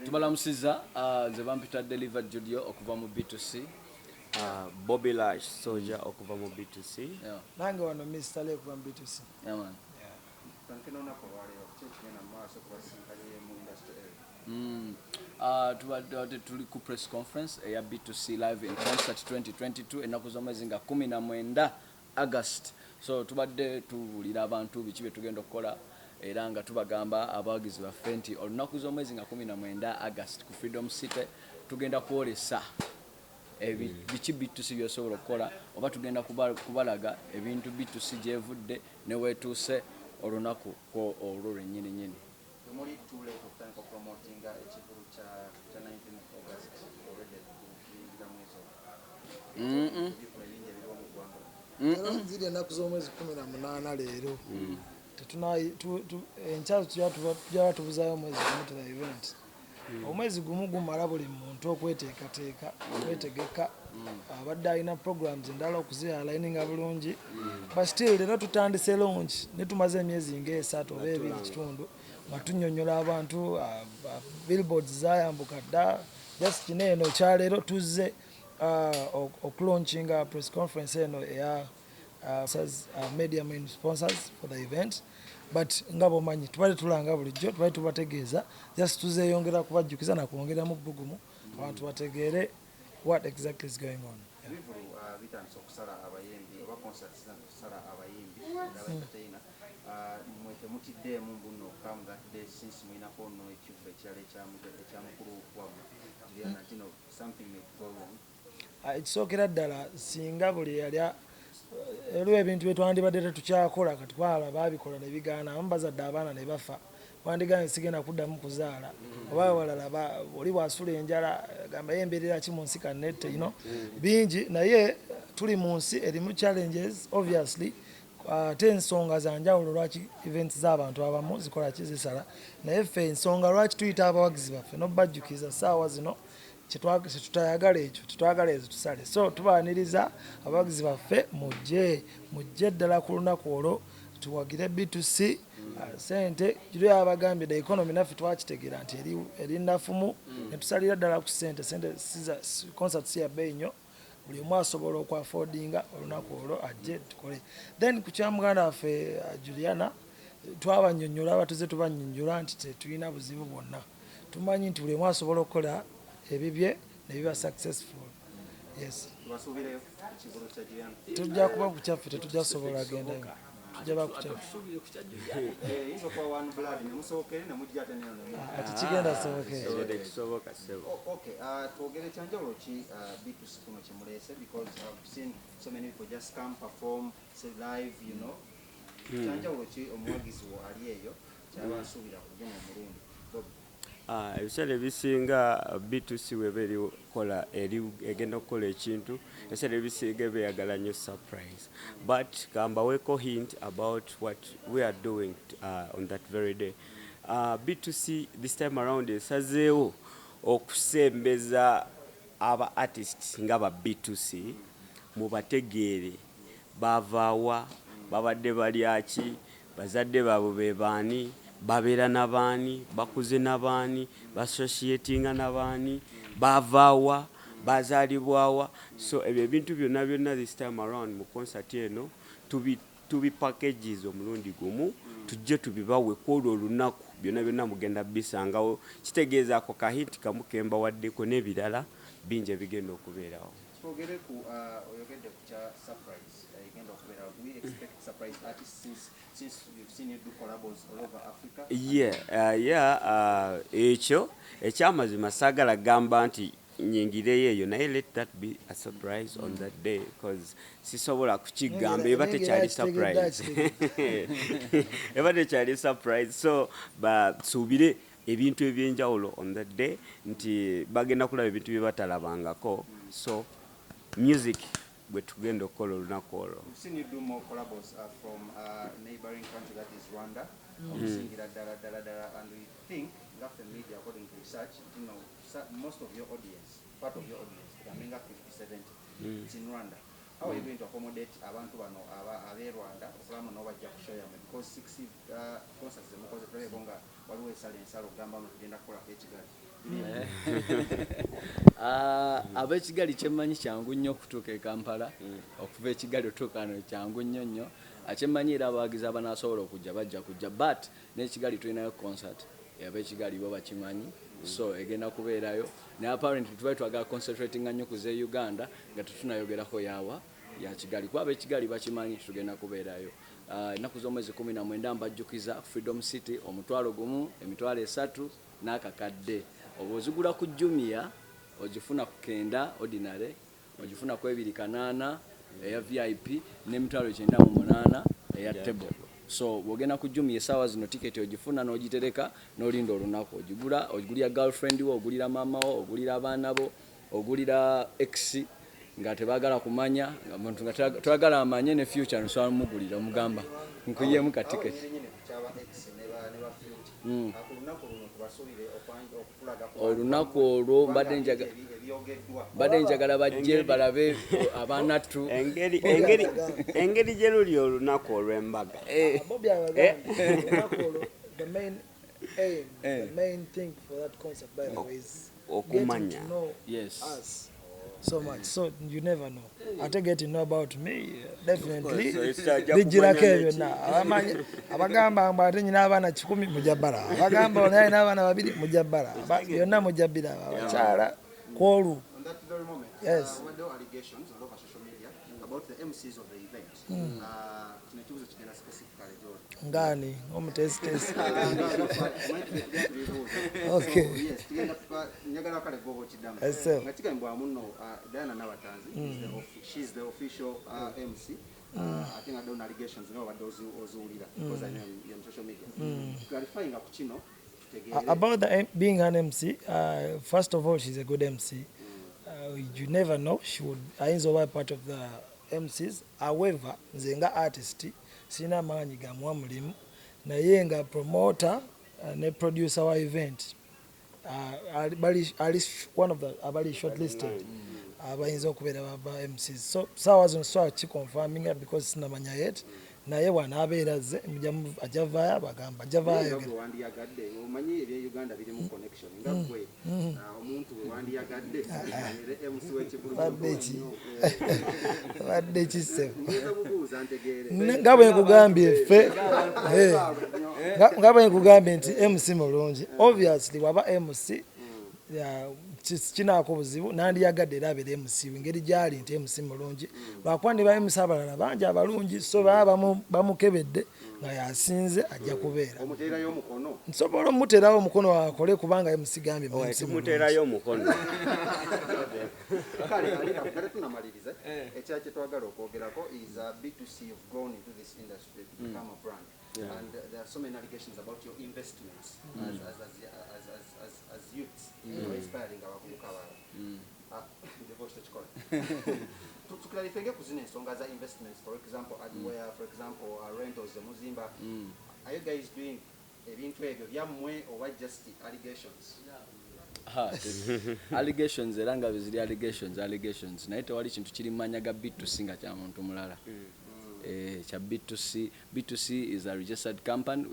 Tubalamusiza. Nze bampita Deliver Judio okuva mu B2C. Bobby Lash Soldier okuva mu B2C. Yeah. Nange wano Mr. Lee okuva mu B2C. Yeah, man. Tutandike n'olunaku olwaleero, ki ekigenda mu maaso kubasinkanye mu industry area? Tubadde tuli ku press conference eya B2C Live in Concert 2022, ennaku z'omwezi nga 19 August. So tubadde tubuulira abantu biki bye tugenda okukola, era nga tubagamba abawagizi baffe nti olunaku z'omwezi nga 19 August ku Freedom City tugenda kwolesa biki B2C byosobola okukola, oba tugenda kubalaga ebintu B2C gyevudde neweetuuse olunaku kwo olwo lwennyini nyini. Temuli too late okutandika opromotinga ekivulu kya 19 August? Already kuyingira mwezi ogwo, ebivulu ebingi ebiriwo mu ggwanga. Era ziri ennaku z'omwezi 18 leero. Enkya tujaba tubuzaayo omwezi gumu to the event. Omwezi gumu gumala buli muntu okweteekateeka, okwetegeka, abadde alina programs endala okuzialigninga bulungi. But still leero tutandise launch, ne tumaze emyezi nga 3 oba 2 kitundu nga tunnyonnyola abantu. Billboards zayambuka dda. Just kino eno kyaleero tuzze okulaunchinga press conference eno eya media main sponsors for the event. But nga bwomanyi, tubadde tulanga bulijjo, tubadde tubategeeza, just tuzeeyongera kubajjukiza nakwongeramu bbugumu abantu bategeere what exactly is going on. Yeah. Ebivulu bitandise okusala abayimbi, oba concerts zitandise okusala abayimbi n'aba entertainer. Mmwe temutiddeemu mbuno come that day, since mulinako no ekivulu ekirala ekya mukulu wammwe Juliana, nti no something may go wrong? Ekisookera ddala, singa buli yali eriwo ebintu bye twandibadde tetukyakola kati kwala baabikola ne bigaana, abamu bazadde abaana ne bafa, wandigambye sigenda kuddamu kuzaala, oba walala oli bwasula enjala gamba ye embeerera ki mu nsi kanette, bingi. Naye tuli mu nsi erimu challenges obviously, ate ensonga za njawulo lwaki events z'abantu abamu zikola ki, zisala. Naye ffe ensonga lwaki tuyita abawagizi baffe n'obajjukiza saawa zino kyetutayagala, ekyo tetwagala ezo tusale. So tubaaniriza abawagizi baffe, mujje, mujje ddala ku lunaku olwo tuwagire B2C. Sente kiri abagambye, the economy naffe twakitegeera nti eri nafumu, netusalira ddala ku sente. Sente concert si ya bbeeyi nnyo, buli omu asobola okwaffordinga olunaku olwo ajje tukole. Then ku kya muganda waffe Juliana, twabanyonyola, abatuze tubanyonyola nti tetulina buzibu bwonna. Tumanyi nti buli omu asobola okukola ebibye ne biba successful, yes. Tubasuubireyo ekivulu kya Juliana? Tujja kuba ku kyaffe, tetujja sobola gendayo, tujja ba ku kyaffe. Tusuubire ku kya Juliana. Eyinza okuba one blood, ne musookere ne mujja ate neno ne Ati kigenda soboke. Tekisoboka, ssebo. Okay, twogere kyanjawulo ki B2C kuno kyemuleese? Because I've seen so many people just come perform, say live. Kyanjawulo ki omuwagizi wo ali eyo kyaba asuubira ku guno omulundi, Bobby? Ebiseera ebisinga B2C weba erikola, eri egenda okukola ekintu, ebiseera ebisinga ebeyagala nnyo surprise. But kambaweko hint about what we are doing on that very day. B2C this time around esazeewo okusembeza aba artists nga ba B2C, mubategeere bavaawa, babadde balyaki, bazadde baabwe be baani, babeera nabaani, bakuze nabaani, bassociatinga nabaani, bavaawa, bazaalibwawa. So ebyo ebintu byonna byonna this time around mu concert eno tubi packages omulundi gumu, tujje tubibawe kwolwo olunaku. Byonna byonna mugenda bisangawo. Kitegeeza ako ka hint kamu kembawaddeko n'ebirala bingi ebigenda okubeerawo. Twogere ku oyogedde ku kya surprise egenda okubeerawo. Do we expect surprise artists, since we've seen you do collabos all over Africa? Yeah, ekyo ekyamazima saagala gamba nti nyingireyo eyo, naye let that be a surprise on that day, because sisobola kukigamba, eba tekyali surprise, eba tekyali surprise. So basuubire ebintu ebyenjawulo on that day, nti bagenda kulaba ebintu bye batalabangako. So music bwe tugenda okukola olunaku olwo. We've seen you do more collabos from neighboring country, that is Rwanda, okusingira ddala ddala ddala, and we think nga ffe media, according to research, most of your audience, part of your audience, tugambe nga 50 70, it's in Rwanda. How are you going to accommodate abantu bano ab'e Rwanda okulaba n'obajja ku show yammwe? Because six concerts zemukoze, tulabeko nga waliwo esala ensalo okugamba no tugenda kukolako ekigali. Ah, ab'ekigali kyemmanyi kyangu nnyo okutuuka e Kampala. Okuva ekigali otuuka wano kyangu nnyo nnyo. Ah, kyemmanyi era abawagizi abanaasobola okujja bajja kujja, but n'ekigali tulinayo concert. Ab'ekigali bo bakimanyi, so egenda kubeerayo. Naye apparently tubali twagala concentratinga nnyo ku z'e Uganda nga tetunayogerako yawa ya Kigali, kuba ab'ekigali bakimanyi tugenda kubeerayo. Ah, ennaku z'omwezi 19, mbajjukiza, Freedom City, 1000, 300,000 n'akakadde. Oba ozigula ku Jumia, ogifuna ku 90 ordinary, ogifuna ku 28 eya VIP, n'98,000 eya table. So bw'ogenda ku Jumia essaawa zino, tiketi ogifuna n'ogitereka n'olinda olunaku ogigula. Ogulira girlfriend wo, ogulira maama wo, ogulira abaana bo, ogulira ex nga tebaagala kumanya, nga muntu nga toyagala amanye ne future, nsobola mugulira, omugamba nkuyemu ka tiketi. Nyini ku kyaba ex ne ba future. Ku lunaku luno tubasuubire okutulaga ku Olunaku olwo mbadde ebyogeddwa. Mbadde njagala bajje balabe abaanattu. Engeri gye luli olunaku olw'embaga. Bobi abagambye olunaku olwo, the main aim, the main thing for that concert, by the way, is Okumanya. getting to know us so much. So you never know, ate getting to know about me, definitely. So it's ajja Bijjirako kumanya ebyo byonna. Abamanyi abagamba mbu ate nyina abaana 100, mujja bbala. Abagamba ono alina abaana babiri, mujja bbala. Byonna mujja bbiraba abakyala kwolu. On that very moment, Yes. waddewo allegations all over social media about the MCs of the event. Kino ekibuzo kigenda specifically gy'oli. Ngaani omutesitesi? Okay. Yes, tugenda njagala kale gwoba okiddamu. Yes, sir. Nga kigambibwa muno, Diana Nabatanzi is she's the official MC. Ate nga donna allegations nga obadde oziwulira because I know you're on social media. Clarifying ku kino tutegeere. About the being an MC, first of all, she's a good MC. You never know, she would ayinza oba part of the MCs. However, nze nga artist sirina maanyi gamuwa mulimu, naye nga promoter ne producer wa event, ali one of the abali shortlisted abayinza okubeera ba MCs. So saawa zino sobola kiconfirminga because sinamanya yet, naye bw'anaabeera azze ajja vaayo abagamba ajja Naye vaayo. nga gwe wandiyagadde, omanyi ebye Uganda birimu connection, nga gwe omuntu we wandiyagadde abeere MC w'ekivulu? Badde ki? Badde ki, ssebo? Mbuuza bubuuza ntegeere. Nga bwe nkugambye ffe, nga bwe nkugambye nti MC mulungi, obviously waba MC kinaako buzibu, nandiyagadde era abeere MC engeri gyali nti MC mulungi, lwakuba ne ba MC abalala bangi abalungi, so baba bamukebedde nga yasinze, ajja kubeera. Omuteerayo omukono? Nsobola omuterawo omukono akole, kubanga MC gambye Owe, MC mulungi. Tumuterayo omukono. Kale alina nga tetunamaliriza, ekirala kye twagala okwogerako is B2C. You've grown into this industry to become a brand, and there are so many allegations about your investments as youths mm. inspiring abavubuka abalala. Ah, divorce tekikola. Tuclarifyinge ku zino ensonga za investments, for example hardware, for example rentals zemuzimba. Are you guys doing ebintu ebyo byammwe oba just allegations? Ha, allegations era nga ziri allegations, naye tewali kintu kiri mu mannya ga B2C nga kya muntu mulala. Kya B2C. B2C is a registered company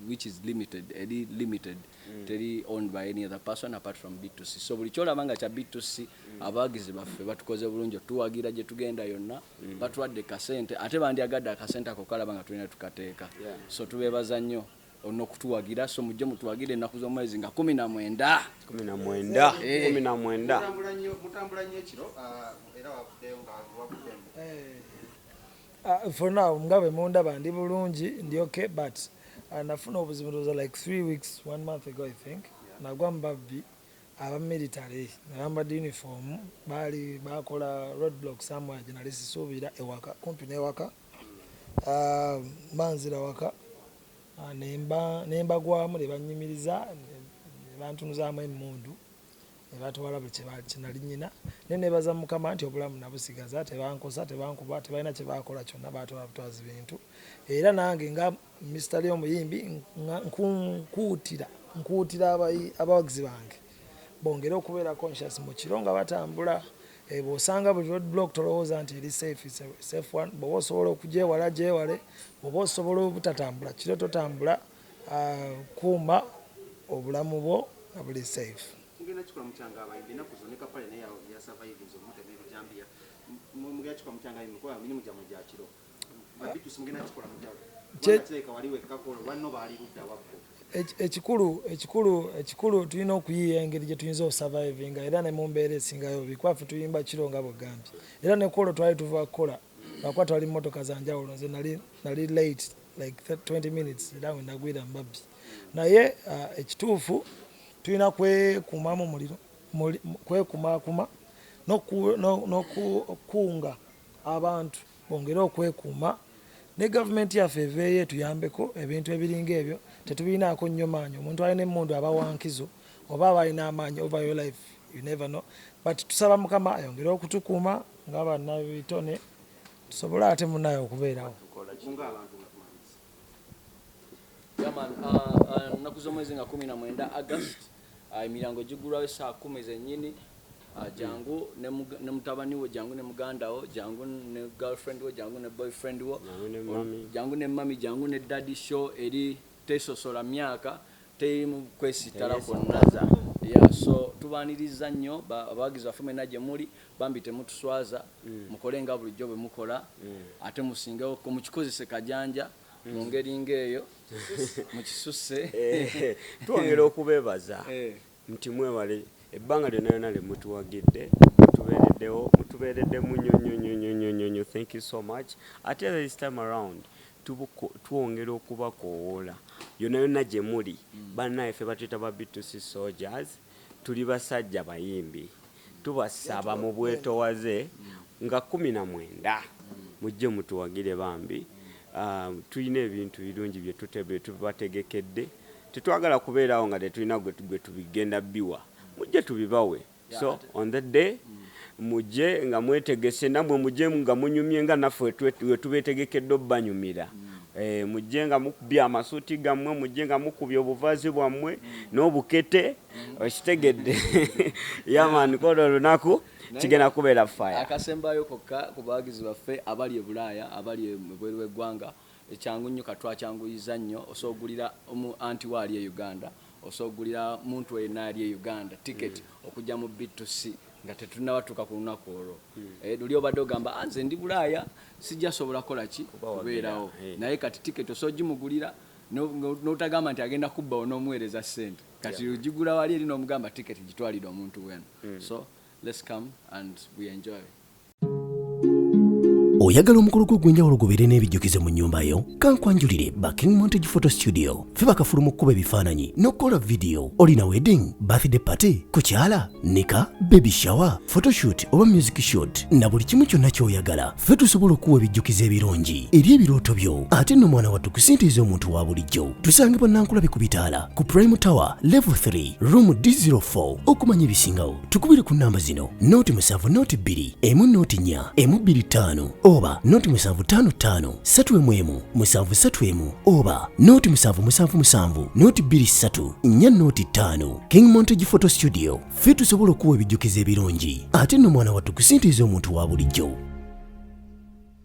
which is limited, eri limited, teri owned by any other person apart from B2C. So buli kyolaba nga kya B2C, abawagizi baffe batukoze bulungi otuwagira gye tugenda yonna, batuwadde kasente, ate bandyagadde akasente ako kalaba nga tulina tukateeka. So tubeebaza nnyo n'okutuwagira. So mujje mutuwagire ennaku z'omwezi nga 19. 19, 19. Mutambula nnyo ekiro, era wavuddeyo nga wavuddemu. For now nga bwe mundaba ndi bulungi, ndi okay, but nafuna obuzibu ndowooza like 3 weeks, one month ago, I think. Nagwa mu babbi aba military nga bambadde uniform, baali bakola roadblock somewhere gye nali sisuubira, ewaka, kumpi n'ewaka. Banzira waka, nembagwamu ne banyimiriza ne bantunuzaamu emmundu ne batwala buli kye nali nnyina. Naye nebaza Mukama nti obulamu nabusigaza, tebankosa, tebankuba, tebalina kye bakola kyonna, batwala butwazi bintu. Era nange nga Mr. Lee omuyimbi nkuutira abawagizi bange bongere okubeera conscious mu kiro nga batambula. Bw'osanga buli road block tolowooza nti eri safe, it's a safe one. Bw'oba osobola okugyewala, gyewale. Bw'oba osobola obutatambula kiro, totambula. Kuuma obulamu bwo nga buli safe. Mugenda kikola mukyanga abayimbi ennaku zino ne Kapale naye yasurvivinze omutema ebijambiya. Mugenda kikola mukyanga abayimbi kuba mirimu gyammwe gya kiro. Ba B2C mugenda kikola mutya? Kubanga kirabika wali wekkako banno baali ludda wabbo. Ekikulu tulina okuyiiya engeri gye tuyinza okusurvivinga era ne mu mbeera esingayo obubi, kuba ffe tuyimba kiro nga bwegambye, era ne kwolwo twali tuva kukola, lwakuba twali mu mmotoka za njawulo. Nze nali late like 20 minutes era we nagwira mu babbi. Naye ekituufu tulina kwekuumamu muliro, kwekumaakuma n'okukunga abantu bongere okwekuuma, ne gavumenti yaffe eveeyo etuyambeko. Ebintu ebiringa ebyo tetubirinaako nnyo maanyi. Omuntu alina emmundu aba wankizo oba aba alina amaanyi over your life, you never know. But tusaba Mukama ayongere okutukuuma nga bannabitone, tusobole ate munaye okubeerawo. Kunga abantu nga tumaliriza. Yeah man, nnaku z'omwezi nga 19 August, emiryango gigulwawo essaawa 10 zennyini. Jangu ne mutabani wo, jangu ne muganda wo, jangu ne girlfriend wo, jangu ne boyfriend wo. Jangu ne mummy. Jangu ne mummy, jangu ne daddy. Show eri tesosola myaka, terimu kwesittala kwonna. Yeah, so tubaaniriza nnyo abawagizi baffe mwenna gye muli. Bambi temutuswaza, mukole nga bulijjo bwe mukola, ate musingewo, mukikozese kajanja mu ngeri ng'eyo mukisusse. Twongera okubeebaza nti mwebale ebbanga lyonna lyonna lye mutuwagidde, mutubeereddewo, mutubeereddemu nnyo nnyo nnyo nnyo nnyo nnyo nnyo. Thank you so much. Ate this time around twongera okubakoowoola yonna yonna gye muli. Bannaye, ffe batuyita ba B2C soldiers, tuli basajja bayimbi. Tubasaba mu bwetowaze nga 19 mujje mutuwagire bambi. Tulina ebintu birungi bye tubategekedde. Tetwagala kubeerawo nga tetulina gwe tubigenda biwa. Mujje tubibawe. So on the day mujje nga mwetegese, nammwe mujje nga munyumye nga naffe we tubeetegekedde obbanyumira. Mujje nga mukubye amasuuti gammwe, mujje nga mukubye obuvaazi bwammwe n'obukete, okitegedde? Yeah man, kola olunaku kigenda kubeera fire. Akasembayo kokka ku bawagizi baffe abali e Bulaaya, abali ebweru w'eggwanga, ekyangu nnyo, katwakyanguyiza nnyo. Osobola ogulira anti waali e Uganda, osobola ogulira muntu yenna ali e Uganda ticket okujja mu B2C nga tetunnabatuuka ku lunaku olwo. Luli obadde ogamba, "Ah, nze ndi Bulaaya, sijja sobola kukola ki kubeerawo." Naye kati ticket osobola ogimugulira n'otagamba nti agenda kubbawo n'omuweereza ssente. Kati ogigula wali eri n'omugamba ticket gitwalire omuntu weno. So let's come and we enjoy. Oyagala omukolo gwo ogw'enjawulo gubeere n'ebijjukizo mu nnyumba yo? Kankwanjulire ba King Montage Photo Studio. Ffe bakafulu mu kkuba ebifaananyi n'okukola vidiyo. Olina wedding, birthday party, kukyala, nika, baby shower, photoshoot oba music shoot, na buli kimu kyonna ky'oyagala, ffe tusobola okuwa ebijjukizo ebirungi eri ebirooto byo. Ate nno mwana wattu, ku ssente ez'omuntu wa bulijjo. Tusangibwa Nankulabi ku bitaala ku Prime Tower level 3 room D04. Okumanya ebisingawo tukubire ku namba zino: 0 7 0 2 1 0 4 1 2 5 oba 0 7 5 5 3 1 1 7 3 1 oba 0 7 7 7 0 2 3 4 0 5. King Montage Photo Studio, ffe tusobola okuwa ebijjukizo ebirungi, ate nno mwana wattu, ku ssente ez'omuntu wa bulijjo.